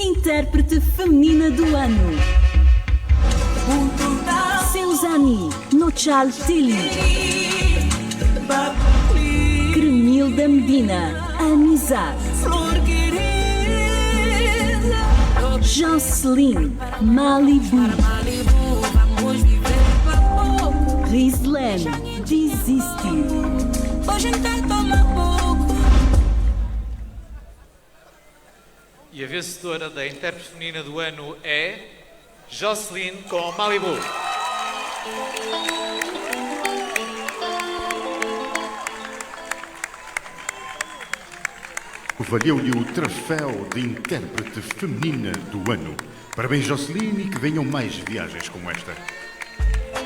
Intérprete feminina do ano, Seusani Nochal Tili. Cremilda Medina, Amizade. Jocelyn, Malibu. Rizlen, Desisti. E a vencedora da intérprete feminina do ano é Jocelyn com Malibu. Valeu-lhe o troféu de intérprete feminina do ano. Parabéns, Jocelyn, e que venham mais viagens como esta.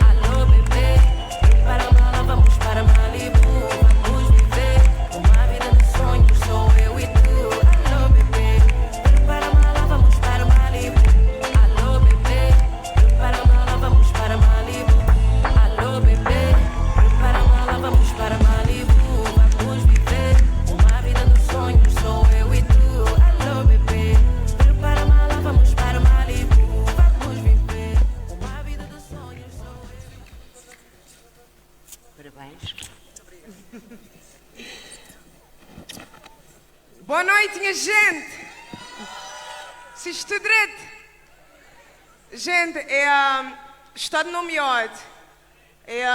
Alô, bebê, prepara a mala, vamos para Malibu. Vamos viver uma vida de sonhos, sou eu e tu. Alô, bebê, prepara a mala, vamos para Malibu. Alô, bebê, prepara a mala, vamos para Malibu. Alô, bebê, prepara a mala, vamos para Malibu. Vamos viver uma vida de sonhos, sou eu e tu. Alô, bebê, prepara a mala, vamos para Malibu. Vamos viver uma vida de sonhos, sou eu e tu. Parabéns. Boa noite, minha gente. Se estou direito. Gente, é a estou nomeado. É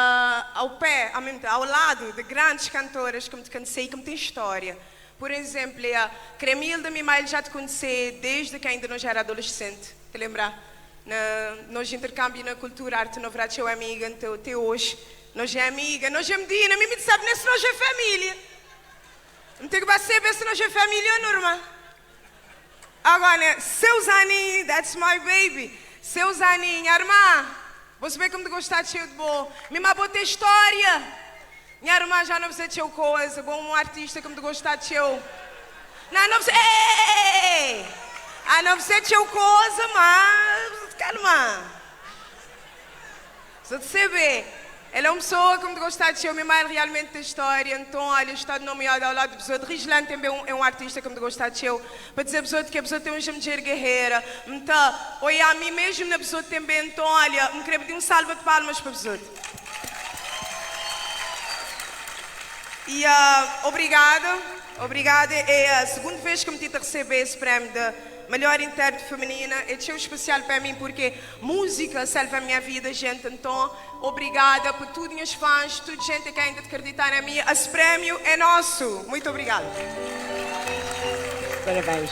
ao pé, ao, mesmo, ao lado de grandes cantoras que me conheci e que me têm história. Por exemplo, é a Cremilda Mimail já te conheci desde que ainda não já era adolescente. Te lembrar? Na, nós intercâmbio na cultura, arte no verdade, eu amiga, então, até hoje. Nós é amiga, nós é Medina, mim sabe nem se nós é família. Não tem que saber se nós é família, normal. Agora, Seusani, that's my baby. Seusani, minha irmã, você vê como te gostar de cheio de boa. Minha irmã ter história. Minha irmã já não precisa de cheio coisa. Bom, um artista que me gostar de cheio. Não, não precisa. Ei, ei, ei. Ah, não precisa de cheio coisa, mas. Calma. Só de saber. Ela é uma pessoa que me gosta de ser, minha mãe realmente tem história, então olha, está nomeada ao lado da pessoa de Rislan também é um artista que me gosta de ser, para dizer a pessoa que a pessoa tem um mulher guerreira, então, olha a mim mesmo na pessoa também, então olha, me queria pedir um salva de palmas para a pessoa. E obrigada, obrigada, é a segunda vez que me tive a receber esse prémio de melhor intérprete feminina. É um especial para mim porque música salva a minha vida, gente. Então, obrigada por tudo, minhas fãs, toda gente que ainda acreditar em mim. Esse prémio é nosso. Muito obrigada. Parabéns.